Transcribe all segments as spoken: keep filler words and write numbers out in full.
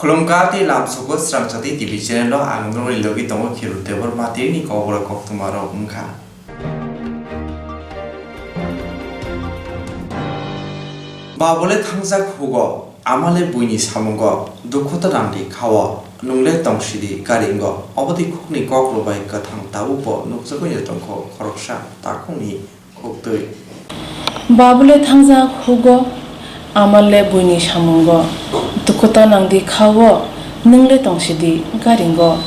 Khulumkha tei lamsogo Srangchati T V channel o ang nokni logi tongo Khiru Debor Matiri ni kokborok koktwma rok wngkha. Babole thangjak hugo, amale buini samungo, dukhu ta nangdi khao, nungle tongsidi garingo, obotwi khukni koklo bai kwthang tabukbo nukjagwi tongkho khoroksa takhukni Khuk twi. Babule thangjak hugo, amal le buini samungo, dukhu ta nangdi khao, nwng le tongsidi garingo.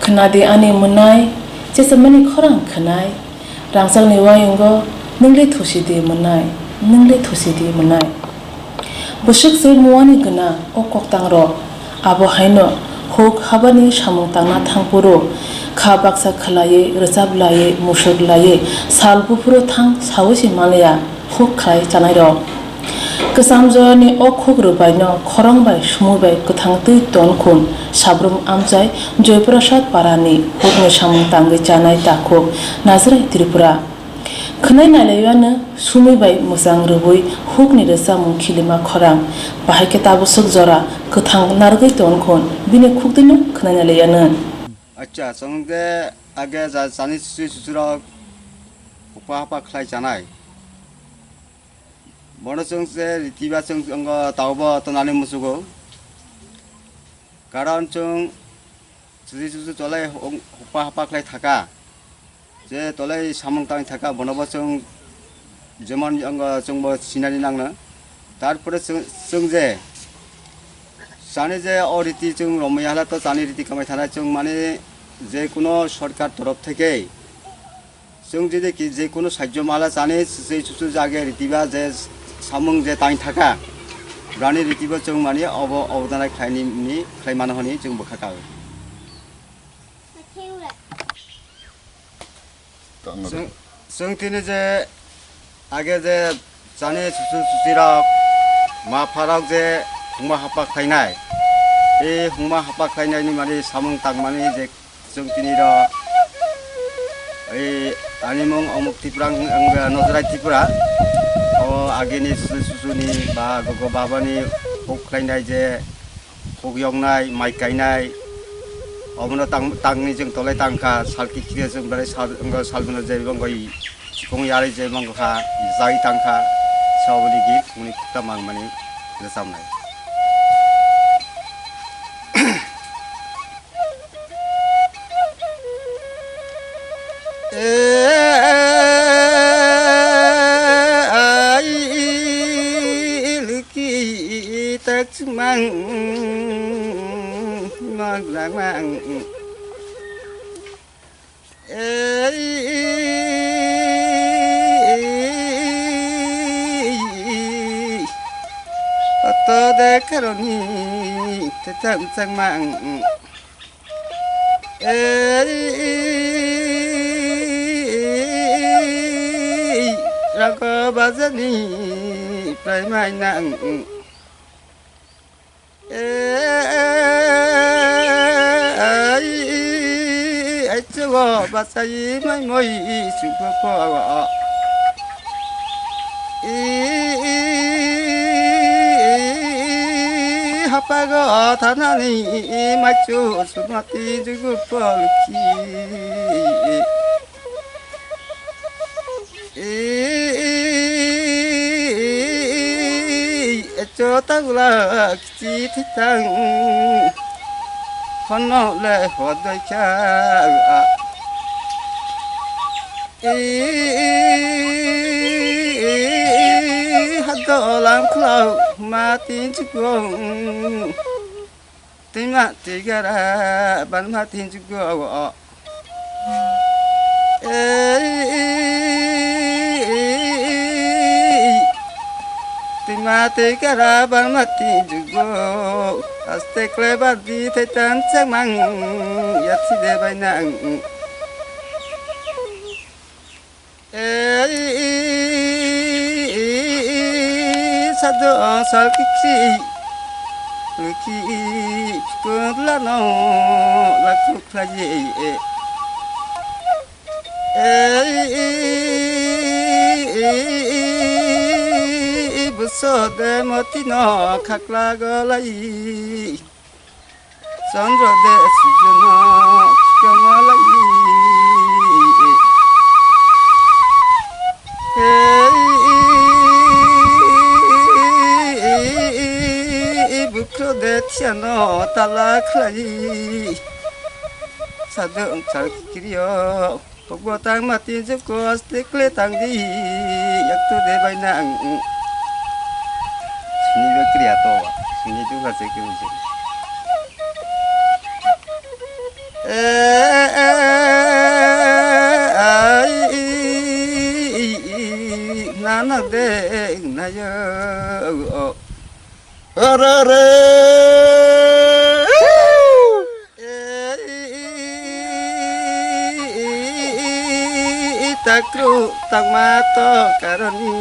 Khwnadi ani mwnai, chesamani khorang khwnai, rangchakni wayungo, nwng le thusidi mwnai, nwng le thusidi mwnai. Bwswk se muani gwnang o koktangrok. Abo haino huk habani samung tangna thangphuru kha baksa khwlaiwi, rwchap laiwi, musuk laiwi sal buphuru thang saui se manliya huk khlai chanairok. Kwcham jorani o khuk rwbaino khorang bai sumui bai kwthang twi ton khun Sabrum Amchai Joyprasad Parani hukni samung tangwi chanai takhuk Najirai Tripura. Khwnai nailaiyano sumui bai mwchang rwui hukni rwchapmung khilima khorang, bahai khe tabuk swk jora kwthang narwgwi tong khun bini khukdwino khwnai nailaiyano. Acha, chwng je age ja chani chuchwi chuchwirok hukpa hapa khlai chanai. Bono chwng je ritiba chwng wngkha taobo tonani muchugo. Karon chwng chuchwi chuchwi tolai hung-, hukpa hapa khlai thaka. Je tolai samung tang thaka, bonobo chwng jemon wngkha chwngbo sinani nangno. Tarpore chwng, chwng je chani je o riti chwng romwi hala to chani riti kamai thana chwng mani je kuno sorkar torof theke Chwng jodi ki je kono sajjo mala chani se chuchu jage ritiba je samung je tang thaka, brani ritiba chwng mani obo obodana khlaini ni khlai mano hwnwi chwng bwkha kawi. Chwng, chwng tini je age je chani chuchu chuchirok ma pharok je hungma hapa khlainai, e hungma hapa khlainai ni mani samung tangmani je Chwng tini ro, ei, ani mung Omuk Tripura, ang, ang, Nojrai Tripura. O agini susu, susuni ba gogo babani huk khlainai je huk yoknai, mai kainai. Omono tang, tangni chwng tolai tangkha, sal kikhire chwng belai sal, wngkha sal bono je wngkha i chikung yarwi je wngkha, jai tangkha. Saboni git, muni khukta mangmani rwchapnai. Ai, luki tak chumang, mang lang mang. Ei, oto dekaroni tejang jang mang. Ei, rago bajani prai mai nang. Ai, ai, chugo bachai mai moi sugo po. I, hapago thanani mai chu sumati jugo polki. Ei, echo tagula kichi thitang hono le hodoi kha. Ei, hadolam khlau ma tin chukong. Tima tigara banma tin chukong. Ei, tima tei kara bangma tin jugo, aste kle badi tei tan changmang, yatsi de bai nang. Ei, sado sal kiki, kiki, kudlano, lakuk. Khlai ei, bwswk de motino khakla golai. Chandra de sujono chongo lai. Bukro de thiano tala khlai. Sadu wngthar kiriyo. Pokbo tang mati juko aste kle tang di. Yak tu de bai nang. Sini be kriya to. Sini tu ka se kiri. Nana de na yo. Hara re. Takru tangma to karani.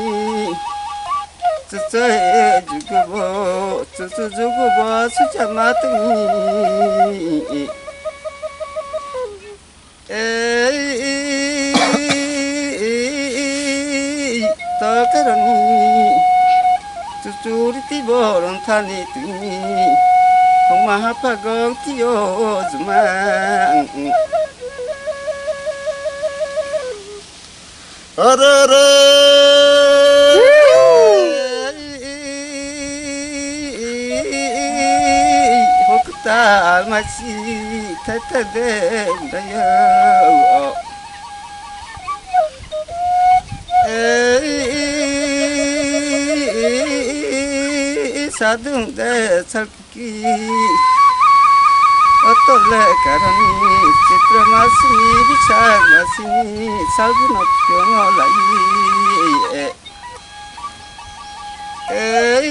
Chuchu jugubo, chuchu jugubo, sucha matni. Ei, to karani. Chuchuri ti boron thani tini. Tongma hapha gong tiyo jumang. Arere. Hokta masi thai thai de dayo. Ei, sadung de salki. Otole karani chitra masini bichak masini salguna kyongo lai. Ei,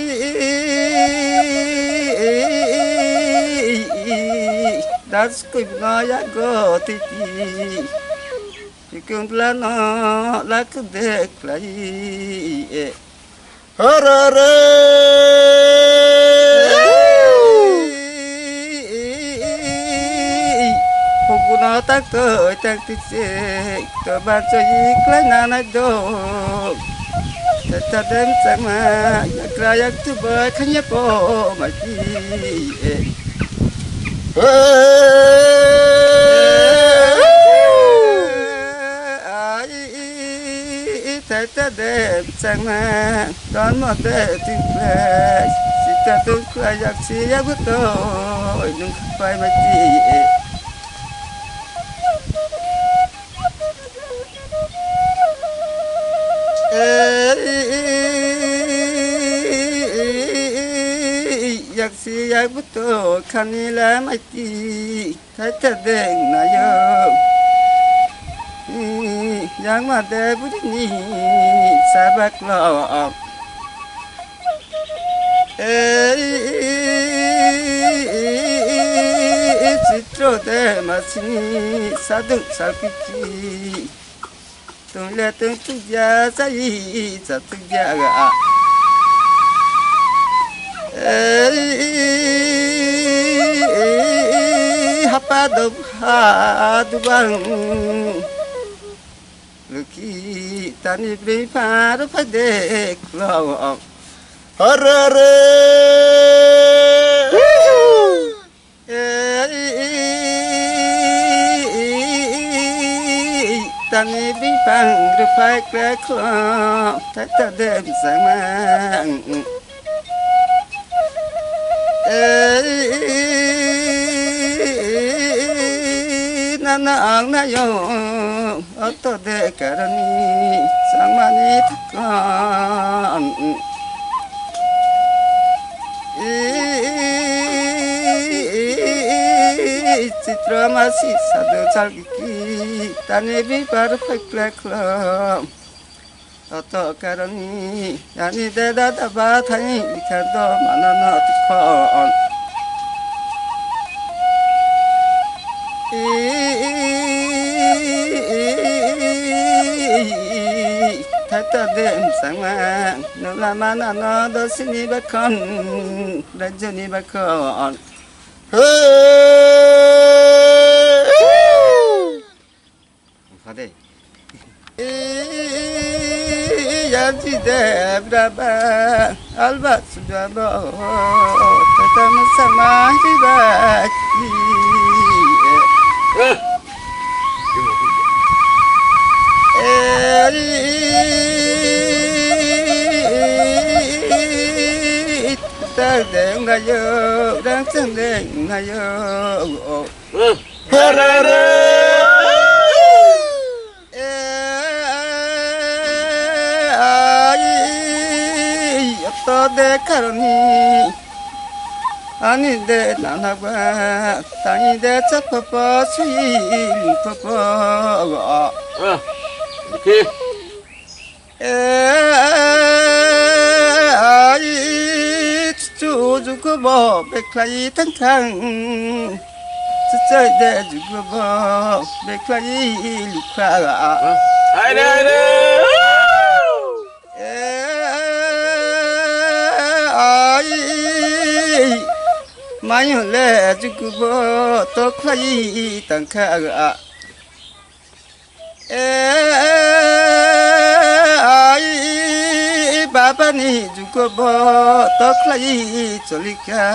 das kuibno yago titi. Chikundlano lak deklai. Harare. Hukuna tak toi tak tik sik to bancho iklai nanai do. Tata dem sama yakra yak tu boy khanya po mati. Ai, tata dem sama don mo de tin plek. Sita tu kla yak si yak to nung pai mati. Ei, yak si yak buto khani la maiti thai ta deng na yo. Yang ma de buri ni sabak lo. Ei, chitro de masini sadung salpiki. Tung le tung tung ya sai sa tung ya ga. Ei, hapa do ha du bang. Luki tani bri par pa de klo. Harare. Ei, tani bipang rupai kle klo, tata dem samang. Ei, nana ang na yo. Oto de karani sangmani thakon. Chitra masi sadu chalgiki tani bipar phaikleklo. Oto karani ani de dada ba thani bikar do manano tikhon. Thata dem sangma nula mana no dosini bakon rajani bakon. Hey! Phade. Yanti de braba alba sudabo tata sama riba. Eri tar de ngayo, rang chang de ngayo. Harare. Ai, to de karoni. Ani de nanagwa, tani de chapapa sui papa. Ah, okay. Eh, ai, chuchu jukubo beklai tang tang. Chuchai de jukubo beklai lukha. Aire, aire. Eh, ai, mayo le jukubo toklai tangkha. Eh, ai, baba ni jugo bo toklai cholika.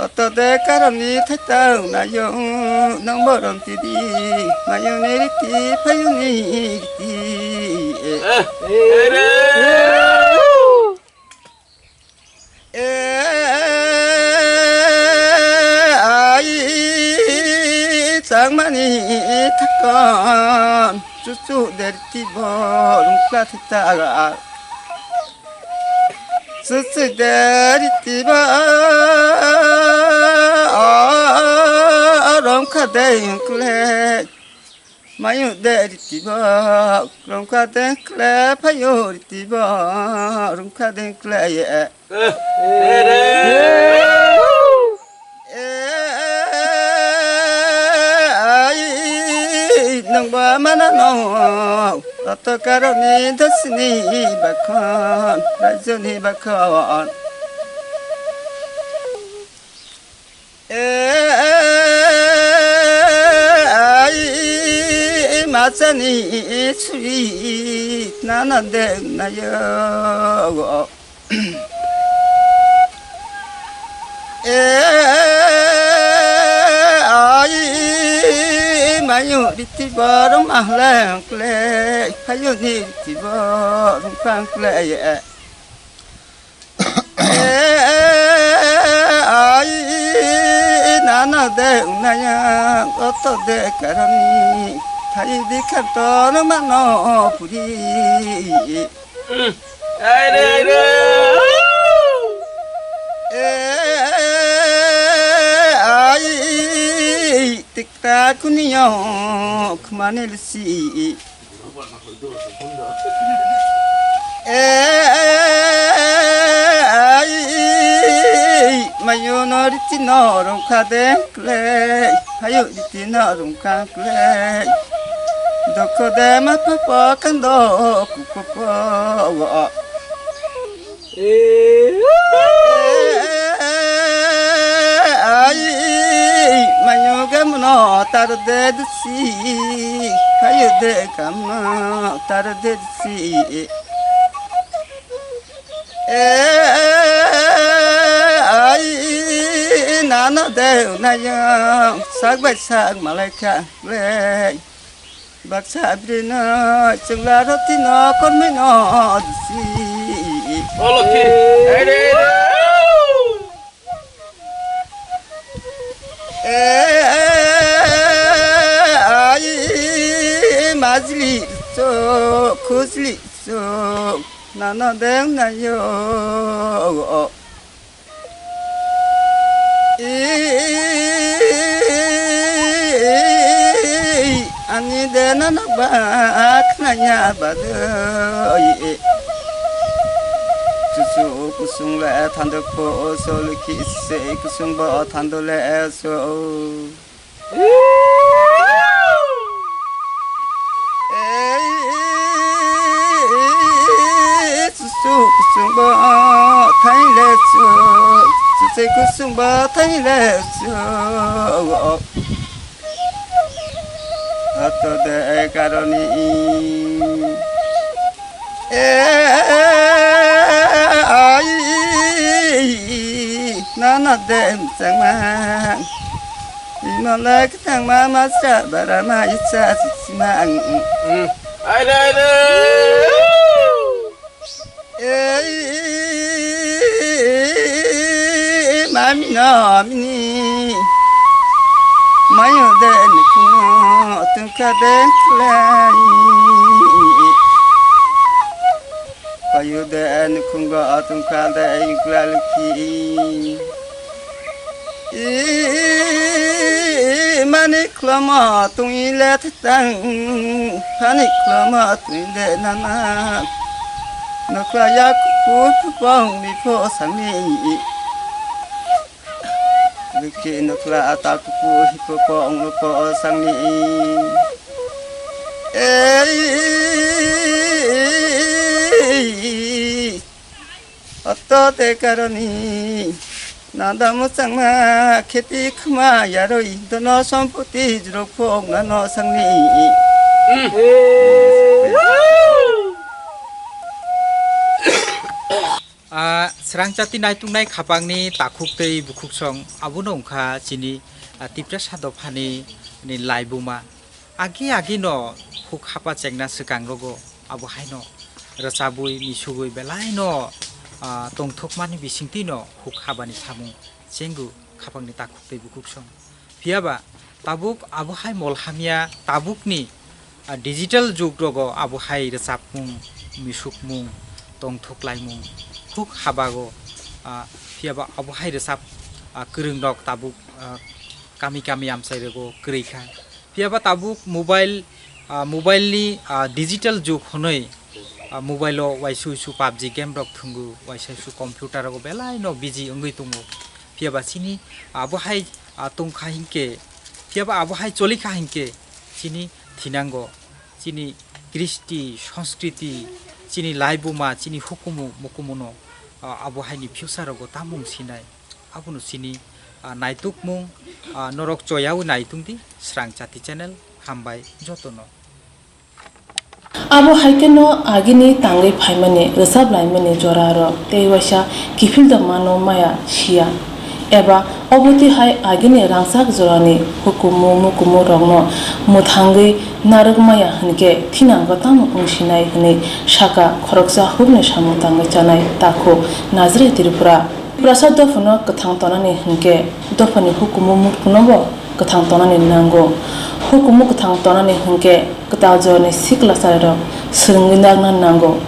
Oto de karoni thaitang nayong nang borom tidi, mayong ni riti, phayung ni riti. Eh, eh, eh. Eh, ai, changmani thakon, chuchu derti bo rungkla thita. Chuchu derti bo rungkha de yungkle. Mayu de riti bo rongkha de kle, phayu riti bo rongkha de kle ye. Eh, eh, eh. Eh, ai, nang ba mana no, tato karoni dasni bakhan, rajoni bakhan. Eh, ai, machani suri nana de nayo. Eh, ai, mayu riti borom ahleng kle, hayu ni riti borom pang kle. Eh, ai, nana de unayang, oto de karami, thai di khanto no mano puri. Mm. Ai re, ai re. Eh, ai, tikta kuniyo khmani lisi. Eh, ai, mayo no riti no rongkha de kle, hayo riti no rongkha kle. Doko de ma papa kando kupopo. Eh, ai, mayo ge mono tar de dusi, hayo de kamno tar de dusi. Eh, ai, nana de unayang, sak bai sak malai kha le. Baksa abri no, chungla roti no, kormi no, dusi. O Lokhi, eh, re, re. Eh, ai, majli so, khusli so, nana deng nayo. Ani de nana ba khnaya ba de. Chuchu kusung le thando ko so, Lokhi se kusung ba thando le so. Ei, chuchu kusung bo thaile chu, chuchu kusung bo thaile chu. Ato de karoni. E, ai, nana de mchangma. Imala kthangma masra barama icha sisima ang. Ai, ai, ai. E, mami no mini. Mayo de ni kuno tungka de lai. Payu de nukhungo tungkha de yukla lukhi. I mani khlomo tungile thang, hani khlomo tungile nana. Nokla yak pu pu pong mi pho sangni. Bikhi nukla ata kupu hipo po onglo po sangni. Ei, oto te karoni. Nanda muchangma kheti khma yaroi dono sompoti jrok phok nano sangni. Ah, srangchati naituknai khapangni takhuk tei bukhuksong abono wngkha chini, ah, Tiprasa dophani ni laibuma. Agi agi no huk hapa chengna swkang rogo abo haino rwchabwi misugwi belai no, ah, tongthokmani bisingtwi no huk habani samung chenggo khapangni takhuk tei bukhuksong. Phiya ba tabuk abo hai mol hamya tabukni, ah, digital jug rogo abo hai rwchapmung, misukmung, tongthok laimung huk habago, ah, phiya ba abo hai rwchap, ah, kwrwng rok tabuk, ah, kami kami amchai rogo kwrwi kha. Phiya ba tabuk mobile, ah, mobile ni, ah, digital jug hwnwi, ah, mobile o waisa waisa pubg game rok thwngo, waisa waisa computer rogo belai no busy wngwi tongo. Phiya ba chini abo hai, ah, tongkha hinkhe, phiya ba abo hai cholikha hinkhe chini thinango, chini kristi, sanskriti, chini laibuma, chini hukumu mukumu no, ah, abo hai ni future rogo tamo wng sinai. Abono chini, ah, naitukmung, ah, norok choyaui naitung di, Srang Chati channel, hambai jotono. Abo hai kheno agini tangwi phaimani rwchap laimani jora rok tei waisa kiphil da mano maya siya. Eba obo twi hai agini rangchak jorani hukumu mukumu rokno mwthangwi narwk maya hinkhe thinango tamo wng sinai hwnwi saka khoroksa hukni samung tangwi chanai takhuk Nazri Tripura. Tiprasa dophano kwthang tonani hinkhe dophani hukumu mukumu no bo kwthang tonani nango. Hukumu kwthang tonani hinkhe kwtal jorani sikla chwrairok swrwngwi nakna nango.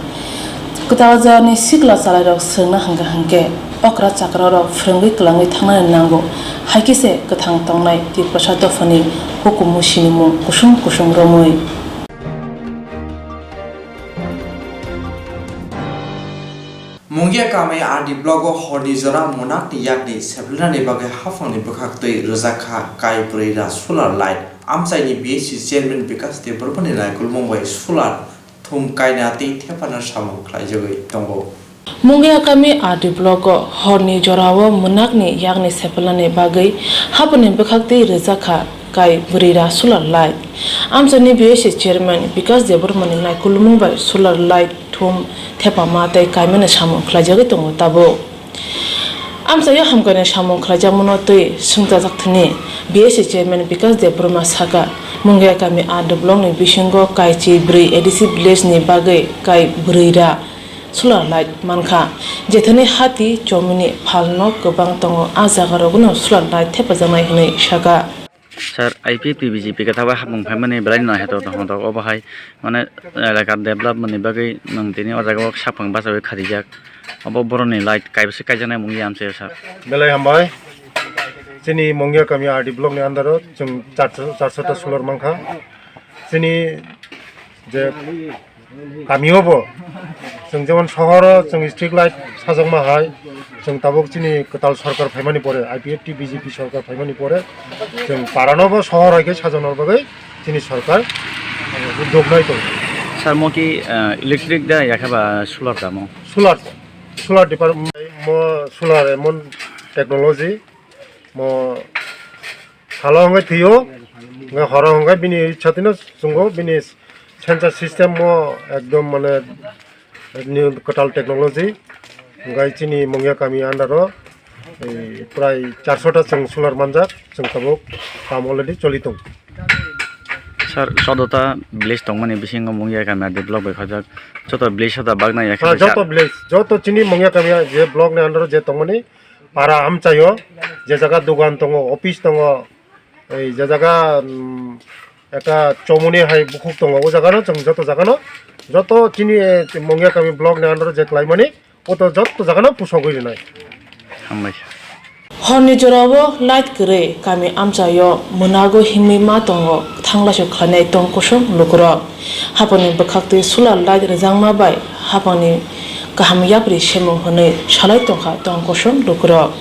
Kwtal jorani sikla chwrairok swrwngna hwnkha hinkhe okra chakrarok phwrwngwi kwlangwi thangnani nango. Hai khe se kwthang tongnai Tiprasa dophani hukumu sinimung kusung kusung romwi. Mungia kami R D block o horni jora munakni yakni seplenani bagwi haphangni bwkhaktwi rwjak kha kai bwrwi ra solar light. Amchaini B S C chairman Bikas Debbarmani naikolmung bai solar thum kaina tei thepana samung khlaijagwi tongo. Mungia kami R D block o horni jorao munakni yakni seplenani bagwi haphangni bwkhaktwi rwjak kha kai bwrwi ra solar light. Amchaini B S C chairman Bikas Debbarmani naikolmung bai solar light thum thepama tei kaimani samung khlaijagwi tongo tabuk. Amchaio hamkrai samung khlaijakmano twi swngchajak thani B S C chairman Bikas Debbarma saka, Mungia kami R D block ni bisingo kaichi bwrwi A D C village ni bagwi kai bwrwi ra solar light mankha, jethani hati chomini phalno kwbang tongo, a jaga rogono solar light thepajaknai hwnwi saka. Sir, I P F T B J P kwthao bai hapung phaimani belai no heto tong tong obo hai mane elaka development ni bagwi nwng tini o jaga o saphang bachawi kharijak. Obo boroni light kaibwswk kaijaknai mungya amchaio sir. Belai hambai. Chini Mungia kami R D block ni under o chwng charso, charso ta solar mankha. Chini je Kamio bo chwng jemon sohoro chwng street light sajakma hai, chwng tabuk chini kwtal sorkar phaimani pore, I P F T B J P sorkar phaimani pore chwng parano bo sohor hai khe sajakna bagwi chini sorkar, eh, udyog nai tongo. Sir, mo ki, eh, electric da ya khe ba solar da mo? Solar, solar department mo solar emon technology, mo salo hwnkhai thwio, hwnkhai horo hwnkhai bini ichha tino chwngo, bini sensor system mo ekdom mane new kwtal technology, hwnkhe chini Mungya kami under o, eh, prai charso ta chwng solar manjak, chwng tabuk kam already choli tong. Sir, sodota village tongmani bisingo Mungya kami R D block bai khajak, joto village sota bagna ya khe joto village, joto chini Mungya kami je block ni under o je tongmani, para amchaio, je jaga dogan tongo, office tongo, ei je jaga, um, ekta chomoni hai bukhuk tongo, o jaga no chwng joto jaga no, joto chini, eh, Mungya kami block ni under o je klaimani, o to joto jaga no pusogwi rinai. Hambai. Horni jorao light kwrwi kami amchaio mwnago himwi ma tongo, thanglaisok khlainai tong kosong lukurok. Hapangni bwkhaktwi solar light rwjakma bai hapangni kaham yapri semung hwnwi salai tongkha tong kosong lukurok.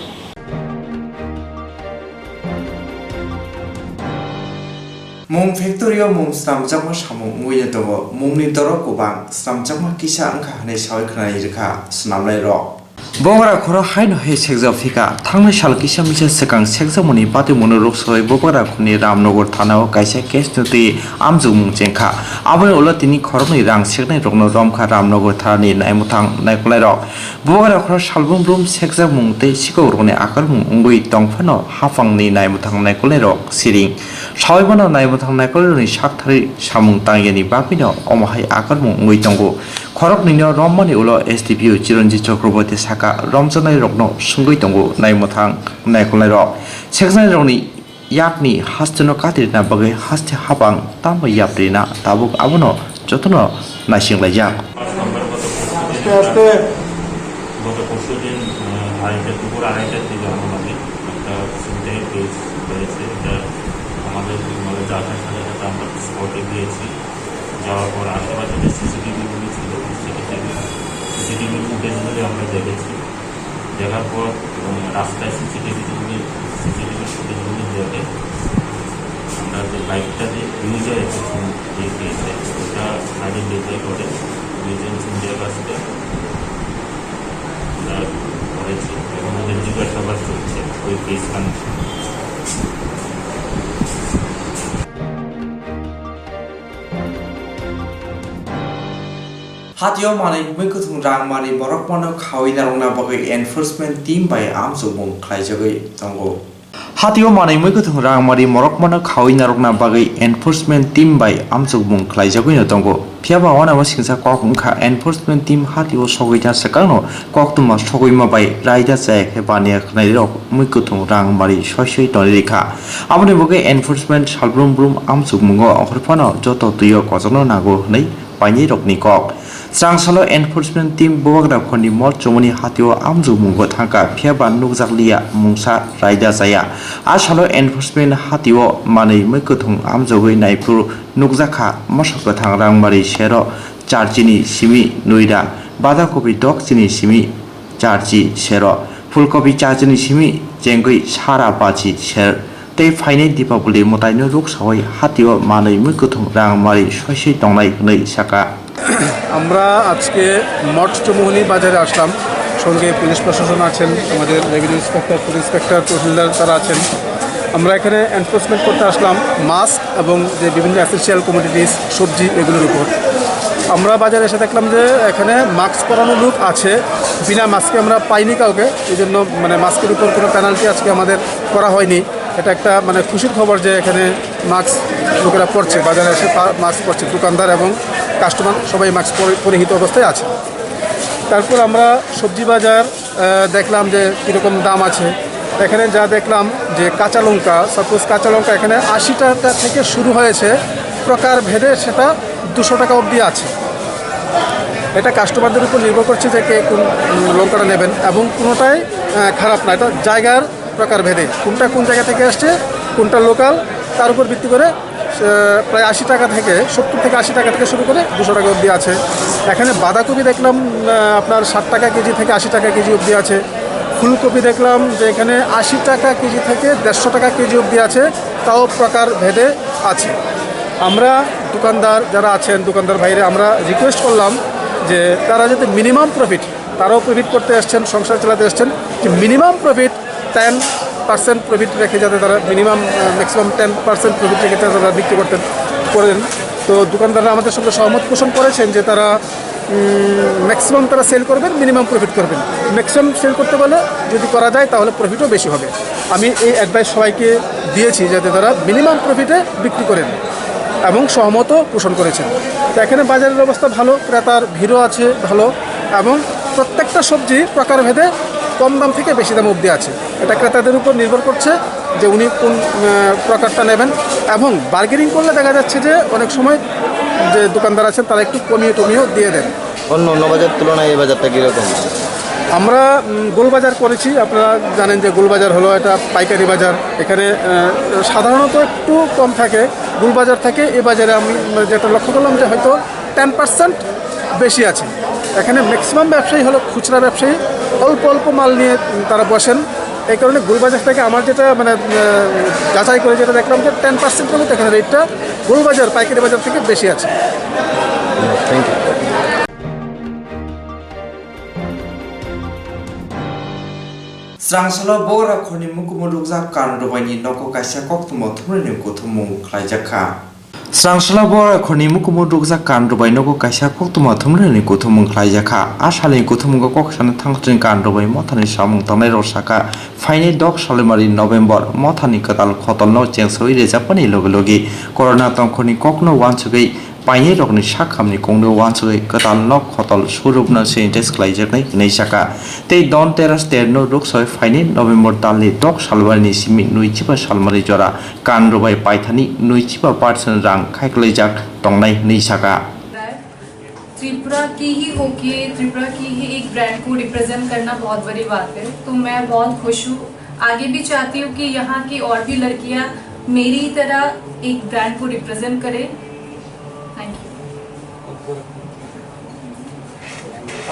Mung factory-o mung swnamjakma samung wngwi tongo. Mungni doro kwbang, swnamjakma kisa wngkha hwnwi sawi khwnai rwkha swnamnairok. Bubagra khoro haino hai sekjak phika. Thangnai sal kisa misa swkang sekjakmani patimungno rwksawi Bubagra khorni Ramnagar thana-o kaisa case no twi amjokmung chengkha. Aboni ulo tini khoroknwi rang seknairokno romkha Ramnagar thanani naimwthang naikolnairok. Bubagra khoro salbrum brum sekjakmung tei sikokrokni akarmung wngwi tongphano haphangni naimwthang naikolnairok siring. Sawi mano naimwthang naikolnairokni saktharwi samung tangyani bagwino omo hai akarmung wngwi tongo. Khoroknwino romani ulo S D P O Chiranjit Chakraborty saka romjaknairokno swngwi tongo naimwthang naikolnairok. Sekjaknairokni yakni hasteno katirina bagwi haste hapang tamo yaprina tabuk abono jotono naisinglaijak. আস্তে আস্তে। গত পরশু দিন, আহ, আড়াইটা, দুপুর আড়াইটার দিকে আমাদের একটা ছিনতাইয়ের কেস হয়েছে। এটা আমাদের, মানে, জাহাজ সাথে সাথে আমরা স্পটে গিয়েছি। যাওয়ার পর আশেপাশে যে সিসিটিভি গুলি ছিল, সিসিটিভি, সিসিটিভি ফুটেজগুলি আমরা দেখেছি। দেখার পর, উম, রাস্তায় সিসিটিভি গুলি, সিসিটিভি ফুটেজগুলি দেখে আমরা যে বাইকটা যে ইউজ হয়েছে, এই কেসে, ওটা আইডেন্টিফাই করে দুইজন সিনিয়র আছে, আমরা ধরেছি এবং ওদের জিজ্ঞাসাবাদ চলছে ওই case connection. Hatio manwi mui kwthwng rang mari borok mano khawi narwkna bagwi enforcement team bai amchukmung khlaijagwi tongo. Hatio manwi mui kwthwng rang mari borok mano khawi narwkna bagwi enforcement team bai amchukmung khlaijagwino tongo. Phiyaba wanama singsa kok wngkha enforcement team hatio sogwi ta swkangno koktwma sogwima bai raida chaya khe baniya khwnairok mui kwthwng rang mari soi soi tonwi rikha. Aboni bagwi enforcement salbrum brum amchukmungo okhorphano joto twio kochokno nango hwnwi painirokni kok. Chwrangsalo enforcement team Bubagra khorni mol chumuni hatio amjokmungo thangkha, phiyaba nukjakliya mungsa raida chaya. A salo enforcement hatio manwi mui kwthwng amjogwi naiphuru nukjakha, moso kwthang rangmari sero charchini simi noida, badakopi dokchini simi charchi sero, phulkopi charchini simi chengwi sara bachi ser, tei phainai Dipaboli mwtaino ruksawi hatio manwi mui kwthwng rang mari soi soi tongnai hwnwi sakha. আমরা আজকে মঠ চৌমুহনী বাজারে আসলাম, সঙ্গে পুলিশ প্রশাসন আছেন, আমাদের revenue inspector, food inspector, তহসিলদার তারা আছেন। আমরা এখানে এনফোর্সমেন্ট করতে আসলাম মাস্ক এবং যে বিভিন্ন এসেনশিয়াল কমোডিটিস, সবজি, এগুলোর উপর। আমরা বাজারে এসে দেখলাম যে এখানে মাস্ক পরানো লোক আছে, বিনা মাস্কে আমরা পাইনি কাউকে, এই জন্য মানে মাস্কের উপর কোনো পেনাল্টি আজকে আমাদের করা হয়নি। এটা একটা মানে খুশির খবর যে এখানে মাস্ক লোকেরা পরছে, বাজারে এসে পা-, মাস্ক পরছে, দোকানদার এবং কাস্টমার সবাই মাস্ক পরি-, পরিহিত অবস্থায় আছে। তারপর আমরা সবজি বাজার, আহ, দেখলাম যে কীরকম দাম আছে। এখানে যা দেখলাম যে কাঁচা লঙ্কা, সাপোজ কাঁচা লঙ্কা এখানে আশি টাকা থেকে শুরু হয়েছে, প্রকার ভেদে সেটা দুশো টাকা অবধি আছে। এটা কাস্টমারদের উপর নির্ভর করছে যে কে কোন, উম, লঙ্কাটা নেবেন, এবং কোনোটাই, আহ, খারাপ না। এটা জায়গার প্রকার ভেদে কোনটা কোন জায়গা থেকে আসছে, কোনটা লোকাল, তার উপর ভিত্তি করে, আহ, প্রায় আশি টাকা থেকে, সত্তর থেকে আশি টাকা থেকে শুরু করে দুশো টাকা অবধি আছে। এখানে বাঁধাকপি দেখলাম, আহ, আপনার ষাট টাকা কেজি থেকে আশি টাকা কেজি অবধি আছে। ফুলকপি দেখলাম যে এখানে আশি টাকা কেজি থেকে দেড়শো টাকা কেজি অবধি আছে, তাও প্রকার ভেদে আছে। আমরা দোকানদার যারা আছেন, দোকানদার ভাইরা, আমরা রিকোয়েস্ট করলাম যে তারা যাতে মিনিমাম প্রফিট, তারাও প্রফিট করতে এসছেন, সংসার চালাতে এসছেন, যে minimum profit ten percent profit রেখে যাতে তারা মিনিমাম, আহ, ম্যাক্সিমাম টেন পার্সেন্ট প্রফিট রেখে তারা বিক্রি করতে করেন। তো দোকানদাররা আমাদের সঙ্গে সহমত পোষণ করেছেন যে তারা ম্যাক্সিমাম তারা সেল করবেন, মিনিমাম প্রফিট করবেন। ম্যাক্সিমাম সেল করতে পারলে যদি করা যায়, তাহলে প্রফিটও বেশি হবে। আমি এই অ্যাডভাইস সবাইকে দিয়েছি, যাতে তারা মিনিমাম প্রফিটে বিক্রি করেন এবং সহমত পোষণ করেছেন। তো এখানে বাজারের অবস্থা ভালো, ক্রেতার ভিড়ও আছে ভালো, এবং প্রত্যেকটা সবজি প্রকারভেদে কম দাম থেকে বেশি দাম অবধি আছে। এটা ক্রেতাদের উপর নির্ভর করছে যে উনি কোন আহ, প্রকারটা নেবেন। এবং বার্গেনিং করলে দেখা যাচ্ছে যে অনেক সময় যে দোকানদার আছেন, তারা একটু কমিয়ে টমিয়েও দিয়ে দেন। অন্য অন্য বাজার তুলনায় এই বাজারটা কীরকম? আমরা উম, গোলবাজার করেছি। আপনারা জানেন যে গোলবাজার হলো এটা পাইকারি বাজার। এখানে আহ, সাধারণত একটু কম থাকে গোলবাজার থেকে। এই বাজারে আমি মানে, যেটা লক্ষ্য করলাম যে হয়তো টেন পার্সেন্ট বেশি আছে। এখানে ম্যাক্সিমাম ব্যবসায়ী হলো খুচরা ব্যবসায়ী, অল্প অল্প মাল নিয়ে তারা বসেন। এই কারণে গোলবাজার থেকে আমার যেটা মানে আহ, যাচাই করে যেটা দেখলাম যে টেন পার্সেন্টের মতো এখানে রেটটা গোলবাজার, পাইকারি বাজার থেকে বেশি আছে। Thank you. Srangsalo Bora khorni mukumu rukjak Karna Rubaini nogo kaisa koktwma thumrani kuthumung khlaijak kha. Srangsalo Bora khorni mukumu rukjak Karna Rubai nogo kaisa koktwma thumrani kuthumung khlaijak kha. A salni kuthumungo kok sana thangchini Karna Rubai mothani samung tangnai rok saka, phainai dok salmari November mothani kwtal khotolno chengsawi rwjakmani logi logi corona tongkhorni kokno uansugwi painai rokni sakhamni kongno uansugwi kwtal nok khotol surupno sanitize khlaijaknai hinwi saka. Tei Dhanteras terno ruksoi phainai November talni dok salmari ni simi nwichiba salmari jora Karna Rubai paithani nwichiba percent rang khaiklaijak tongnai hinwi saka. Tripura की ही होके त्रिपुरा की ही एक ब्रांड को रिप्रेजेंट करना बहुत बड़ी बात है, तो मैं बहुत खुश हूँ। आगे भी चाहती हूँ कि यहाँ की और भी लड़कियाँ मेरी तरह एक ब्रांड को रिप्रेजेंट करें। Thank you.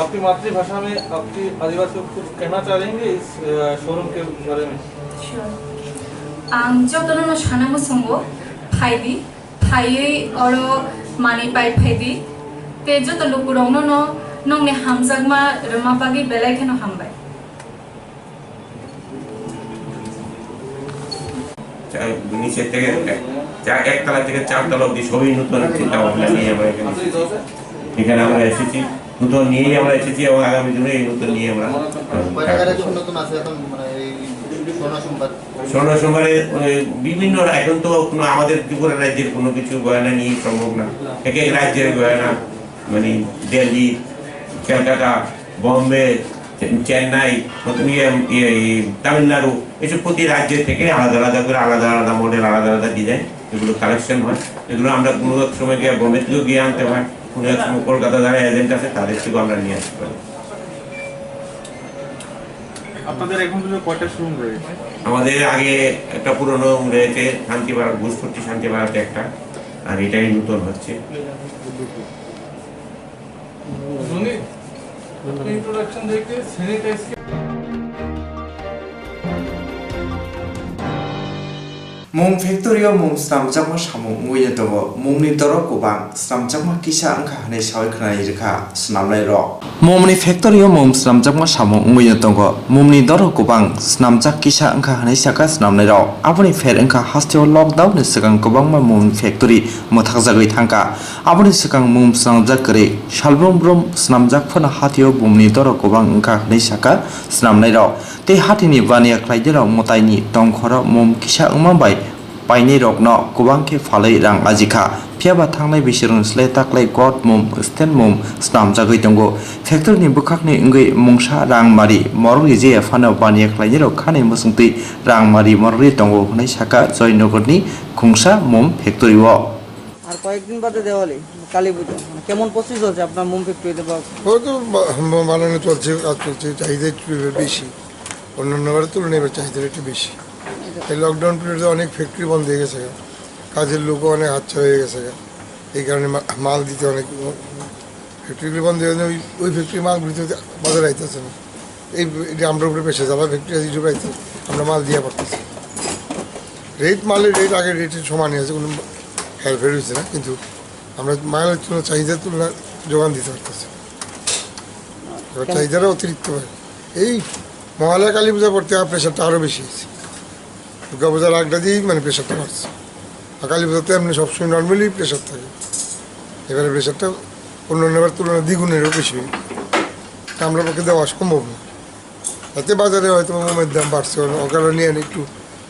आपकी मातृभाषा में आपकी आदिवासी को कुछ कहना चाहेंगे इस शोरूम के बारे में? Sure. Ang jotono no sana musungo phaidi, phaiwi oro mani pai phaidi. Te joto lukurokno no nokni hamjakma rwma bagwi belai kheno hambai. চার, নিচের থেকে এক, চার, একতলা থেকে চারতলা অবধি সবই নতুন চিন্তা ভাবনা নিয়ে আমরা এখানে এসেছি। এখানে আমরা এসেছি, নতুন নিয়েই আমরা এসেছি এবং আগামী দিনে এই নতুন নিয়ে আমরা, আহ, কয়টা কাজ গাড়ি করব। এখন নতুন আছে এখন, মানে, এই স্বর্ণ সোমবার? স্বর্ণ সোমবারে, মানে, বিভিন্ন, এখন তো কোনো আমাদের ত্রিপুরা রাজ্যের কোনো কিছু গয়না নিয়ে সম্ভব না, এক এক রাজ্যের গয়না, মানে, দিল্লি, কলকাতা, বোম্বে, চে-, চেন্নাই, প্রথম ইয়ে, ইয়ে, এই তামিলনাড়ু, এইসব প্রতি রাজ্য থেকে আলাদা আলাদা করে আলাদা আলাদা মডেল, আলাদা আলাদা ডিজাইন, এগুলো কালেকশন হয়। এগুলো আমরা কোনো এক সময় গিয়ে বোম্বে থেকেও গিয়ে আনতে হয়, কোনো এক সময় কলকাতা যারা এজেন্ট আছে তাদের থেকেও আমরা নিয়ে আসতে পারি। আপনাদের এখন পর্যন্ত কয়টা শোরুম রয়েছে? আমাদের আগে একটা পুরনো রয়েছে শান্তিপাড়া, ঘোষপট্টি শান্তিপাড়াতে একটা, আর এটাই নতুন হচ্ছে। Mum factory o mum swnamjakma samung wngwi tongo. Mumni doro kwbang, swnamjakma kisa wngkha hwnwi sawi khwnai rwkha swnamnai rok. Mumni factory o mum swnamjakma samung wngwi tongo. Mumni doro kwbang, swnamjak kisa wngkha hwnwi sakha swnamnai rok. Aboni pher wngkha hasteo lockdown ni swkang kwbangma mumni factory mwthakjagwi thangkha. Aboni swkang mum swnamjak kwrwi, salbrum brum swnamjak phano hatio bumni doro kwbang wngkha hwnwi sakha swnamnairok. Tei hatini baniya khlainairok mwtaini tongkhoro mum kisa wngma bai painairokno kwbang khe phalwi rang ajikha. Phiyaba thangnai bisirokni slai taklai god mum, stand mum swnamjagwi tongo. Factory ni bwkhakni wngwi mungsa rang mari morok rijaya phano baniya khlainairok khani mwswngtwi rang mari morokri tongo hwnwi sakha Joynagarni khungsa mum factory o. আর কয়েকদিন বাদে দেওয়ালি, কালী পুজো। মানে, কেমন প্রস্তুতি চলছে আপনার মোম ফ্যাক্টরিতে বা? ও তো বা-, বা-, বানানো চলছে, কাজ চলছে, চাহিদা একটু বেশি, অন্যান্য বারের তুলনায় এবার চাহিদা একটু বেশি। এই লকডাউন পিরিয়ডে অনেক ফ্যাক্টরি বন্ধ হয়ে গেছে, কাজের লোকও অনেক হাতছাড়া হয়ে গেছে, এই কারণে মা-, মাল দিতে অনেক ফ্যাক্টরিগুলো বন্ধ হয়ে গেলে ওই, ওই ফ্যাক্টরি মাল ঘুরতে বাজারে আইতেছে না। এই, এটা আমরা উপরে প্রেশার, যারা ফ্যাক্টরি আছে, ইউটিউব আইতে আমরা মাল দিয়ে পড়তেছি। রেট, মালের রেট আগের রেটের সমানই আছে, কোনো হেরফের হয়েছে না, কিন্তু আমরা মালের তুলনা, চাহিদার তুলনা যোগান দিতে পারতেছি। এবার কেন? চাহিদাটা অতিরিক্ত হয়। এই মহালয়া কালী পূজার পর থেকে প্রেশারটা আরও বেশি হয়েছে। দুর্গা পূজার আগটা দিয়েই মানে প্রেশারটা বাড়ছে। আর কালী পূজাতে এমনি সবসময় নর্মালি প্রেশার থাকে, এবারে প্রেশারটা অন্যান্য বার তুলনায় দ্বিগুণেরও বেশি। আমরা পক্ষে দেওয়া সম্ভব না। তাতে বাজারে হয়তো মোমের দাম বাড়ছে, অনেক অকারণে একটু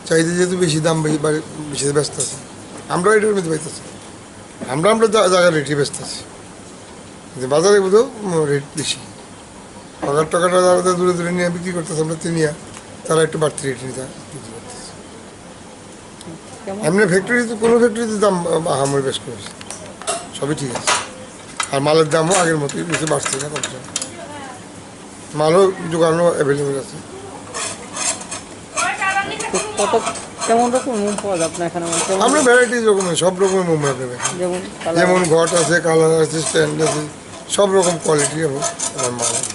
চাহিদা যেহেতু বেশি, দাম বেশি বাড়ে, বেশি ব্যস্ত আছে। আমরা এটার মধ্যে পাইতেছি, আমরা আমরা জা- জায়গার রেটে ব্যস্ত আছি, কিন্তু বাজারে বোধহয় রেট বেশি। অকার টকাটা যারা তো দূরে দূরে নিয়ে বিক্রি করতেছে, আমরা চিনিয়া তারা একটু বাড়তি রেটে নিতে বিক্রি করতেছে। কেমন? এমনি ফ্যাক্টরিতে, কোনো ফ্যাক্টরিতে দাম আহামরি বেশ কমেছে, সবই ঠিক আছে। আর মালের দামও আগের মতোই, বেশি বাড়ছে না, কমছে না। মালও দোকানও অ্যাভেলেবল আছে। তো কত, কেমন রকম মোম পাওয়া যায় আপনার এখানে? মানে কেমন? আমরা ভ্যারাইটিস রকমের, সব রকমের মোম রাখা যায়। যেমন কালার? যেমন ঘট আছে, কালার আছে, স্ট্যান্ড আছে, সব রকম কোয়ালিটি এবং আমার মাল আছে।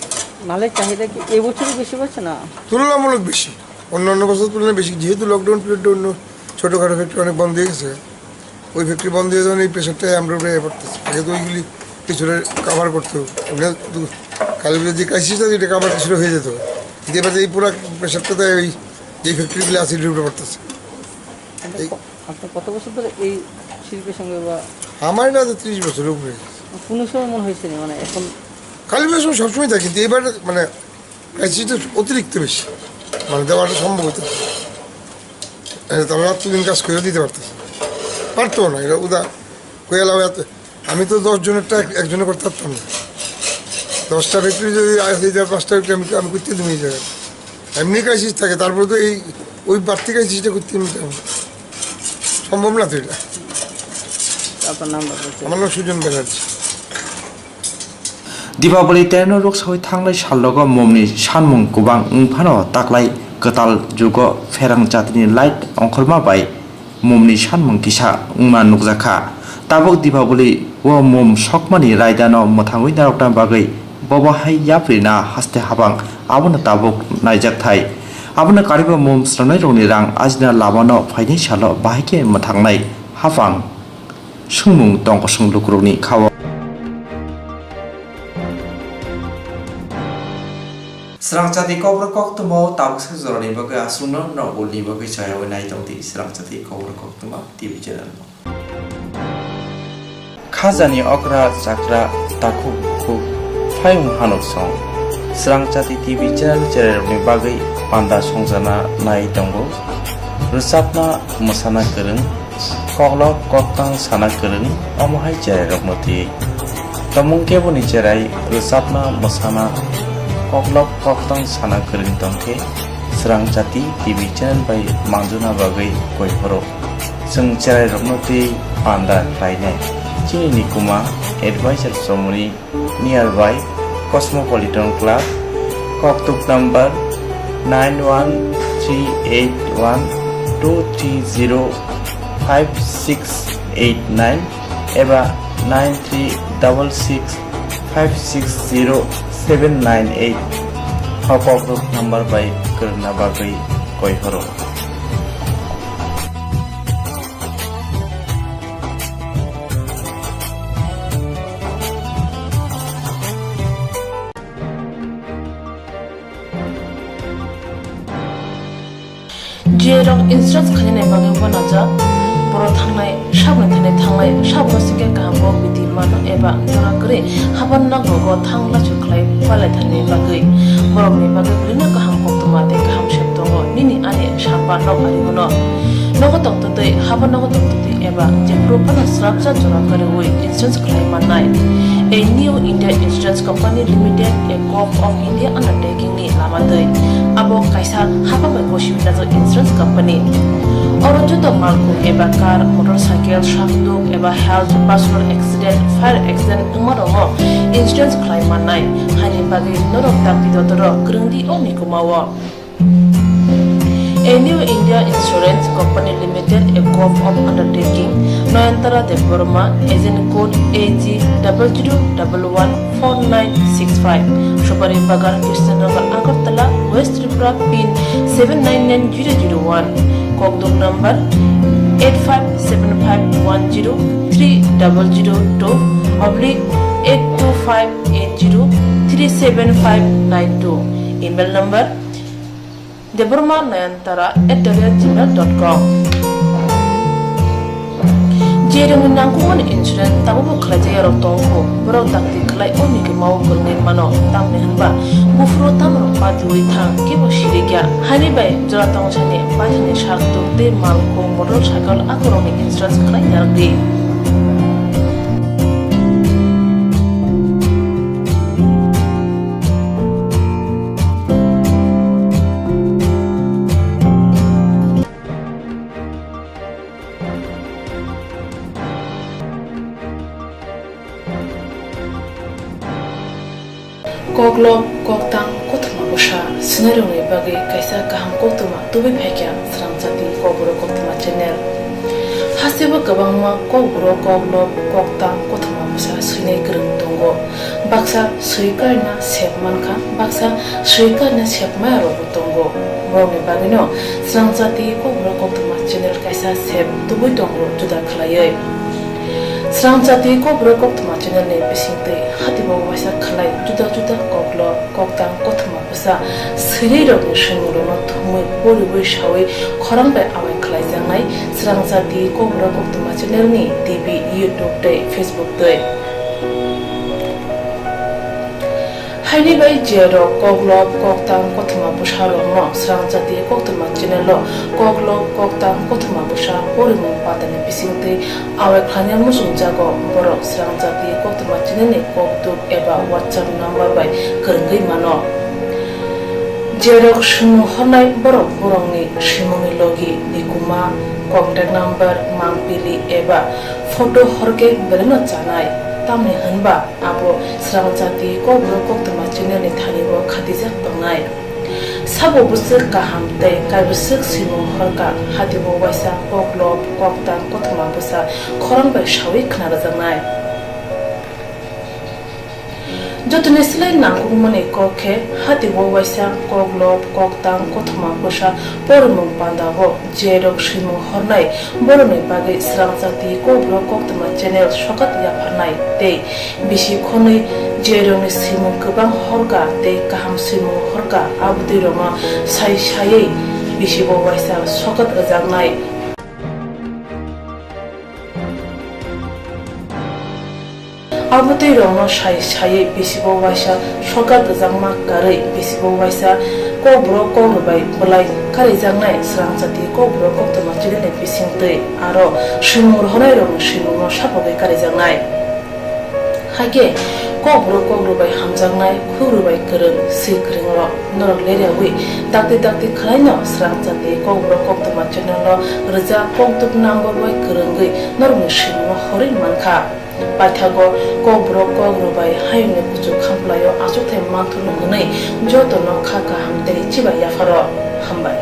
মালের চাহিদা কি এবছরই বেশি বাড়ছে না? তুলনামূলক বেশি, অন্যান্য বছর তুলনায় বেশি, যেহেতু লকডাউন পিরিয়ডে অন্য ছোটোখাটো ফ্যাক্টরি অনেক বন্ধ হয়ে গেছে। ওই ফ্যাক্টরি বন্ধ হয়ে যাওয়ার এই প্রেশারটাই আমরা উপরে পড়তেছে। আগে তো ওইগুলি কিছুটা কাভার করতে হবে। এমনি তো কালী পুজোর যে ক্রাইসিসটা, এটা কাভার কিছুটা হয়ে যেত। কিন্তু এবার এই পুরো প্রেশারটা তাই ওই যে ফ্যাক্টরিগুলি আছে, এটার উপরে পড়তেছে। আপনার এই ক-, আপনার কত বছর ধরে এই শিল্পের সঙ্গে বা আমার এটা তো ত্রিশ বছরের উপরে। কোনো সময় মনে হয়েছে না, মানে, এখন? কালী পুজোর সময় সবসময় থাকে, কিন্তু এবার, মানে, ক্রাইসিসটা অতিরিক্ত বেশি, মানে, দেওয়াটা সম্ভব হতো না। এ, তারা রাত্রি দিন কাজ করে দিতে পারতো, পারতো না। এটা উদা কইয়া লাভ এত, আমি তো দশ জনেরটা এক-, একজনে করতে পারতাম না। দশটা ফ্যাক্টরি যদি আ-, এই যে পাঁচটা ফ্যাক্টরি আমি, আমি করতে দিই এই জায়গায়। এমনি ক্রাইসিস থাকে, তারপরে তো এই, ওই বাড়তি ক্রাইসিসটা করতে আমি চাই না। সম্ভব না তো এটা। আপনার নাম বলুন। আমার নাম সুজন Banerjee. Dipaboli terno rok sawi thanglai salrogo momni sanmung kwbang wng phano taklai kwtal jugo pherang jatini light ongkhorma bai momni sanmung kisa wngma nukjakha. Tabuk Dipaboli o mom sokmani raidano mwthangwi narwkna bagwi bobo hai yaprina haste habang abono tabuk naijak thai. Abono kariba mom swnamnairokni rang ajina lamano phainai salo bahai khe mwthangnai hapang. Swngmung tong kosong lukurokni kha-o. Srangchati kokborok koktwma o tabuksa jorani bagwi aswkno norok ulni bagwi chayaui nai tongdi Srangchati kokborok koktwma T V channel no. Khajani okra chakra takhuk bukhuk phaiyung hanuk song Srangchati T V channel chererokni bagwi panda songjana nai tongo. Rwchapna mwsana kwrwng, koklop koktang sana kwrwng, omo hai cherairokno twiwi. Tomung keboni cherai rwchapna, mwsana, koklop koktang sana kwrwng tongkhe Srangchati T V channel bai manjuna bagwi koi phoro. Chwng cherairokno twiwi panda khlainai. Chini nikuma advisor chomoni nearby Cosmopolitan Club, koktuk number nine one three eight one two three zero five six eight nine eba nine three double six five six zero seven nine eight. O koktuk number bai kwrwngna bagwi koi horo. Jerok insurance khainani bagwi uanajak, borok thangnai saboni thani thanglai, saboni singkhe kaham kok bidi mano eba jora kwrwi haban nokrogo thang lachu khlai palai thani bagwi, borokni bagwi belino kaham koktwma tei kaham sep tongo. Nini ani samba nok ari uno. Nogo tongtwtwi, habo nogo tongtwtwi eba jephuru phano srapsa jora kwrwi insurance khlai mannai. A New India Insurance Company Limited, a Govt of India undertaking ni lama twi. Abo kaisa hapha bai gosiwi najak insurance company. Oro joto malkhung eba car, motorcycle, sakduk eba health, personal accident, fire accident wngma rokno insurance khlai mannai. Haini bagwi norok dakti dotoro kwrwngdi o mikuma o. A New India Insurance Company Limited, a Govt of undertaking, Nayantara Debbarma, agent code A G double zero double one four nine six five, Supari Bagan, Krishnanagar, Agartala, West Tripura, pin seven nine nine zero zero one, kokdok number eight five seven five one zero three double zero two oblique eight two five eight zero three seven five nine two, email number debbarma nayantara at the rate gmail dot com. Cherokni nangkukmani insurance tabukbo khlaijakya rok tongkho, borok dakti khlai o mikima o kwrwngwi mano, tamni hwnba buphuru tamrok patiwi thang kebo sirikya. Haini bai jora tongsani baithani sak tuk tei mal kung motor cycle akorokni insurance khlai narwkdi. Koklop, koktang, kothoma bwsa swinairokni bagwi kaisa kaham koktwma tubui phaikha Srangchati Kokborok Koktwma channel. Hasteo kwbangma kokborok, koklop, koktang, kothoma bwsa swinai kwrwng tongo. Baksa swi karina sep mankha, baksa swi karina sep maya rokbo tongo. Borokni bagwino Srangchati Kokborok Koktwma channel kaisa sep tubui tongo juda khlaiwi. Srangchati Kokborok Koktwma channel ni bisingtwi hatibo waisa khlai juda juda koklop, koktang, kothoma bwsa swinairokni swimungrokno thumwi poriwi sawi khorang bai awai khlaijaknai Srangchati Kokborok Koktwma channel ni T V, YouTube tei Facebook twi. Haini bai je rok koklop, koktang, kothoma bwsa rokno Srangchati Koktwma channel o koklop, koktang, kothoma bwsa porimung patani bisingtwi awai khlaina muchungjago, borok Srangchati Koktwma channel ni kokduk eba WhatsApp number bai kwrwngwi mano. Je rok swimung hornai borok borokni swimungni logi, nikuma, contact number, mangpili eba photo horkhe belaino chanai, tamni hwnba abo Srangchati Kokborok Koktwma channel ni thani o khatijak tongnai. Sabo bwswk kaham tei kaibwswk swimung horkha, hatibo waisa koklop, koktang, kothoma bwsa khorang bai sawi khna rwjaknai. Jotoni slai nangkukmani kok khe, hatibo waisa koklop, koktang, kothoma bwsa porimung pandao je rok swimung hornai borokni bagwi Srangchati Kokborok Koktwma channel sokat yapharnai tei bisi khonwi je rokni swimung kwbang horkha tei kaham swimung horkha, abotwi rokno sai saiwi bisibo waisa sokat rwjaknai. Abotwi rokno sai saiwi bisibo waisa sokat rwjakma karwi bisibo waisa kokborok kokrwbai bwlai karijaknai Srangchati Kokborok Koktwma channel ni bisingtwi aro swimung rohornai rokni swimungno sapogwi karijaknai. Haikhe kokborok kokrwbai hamjaknai, khukrwbai kwrwng, swi kwrwng rok norok leriawi dakti dakti khwlaino Srangchati Kokborok Koktwma channel o rwjak kokduk number bai kwrwngwi norokni swimungno horwi mankha. Paithago kokborok kokrwbai hayungni kuchuk khamplaio achukthai manthokno hwnwi jotono kha kaham tei chibai yapharo. Hambai.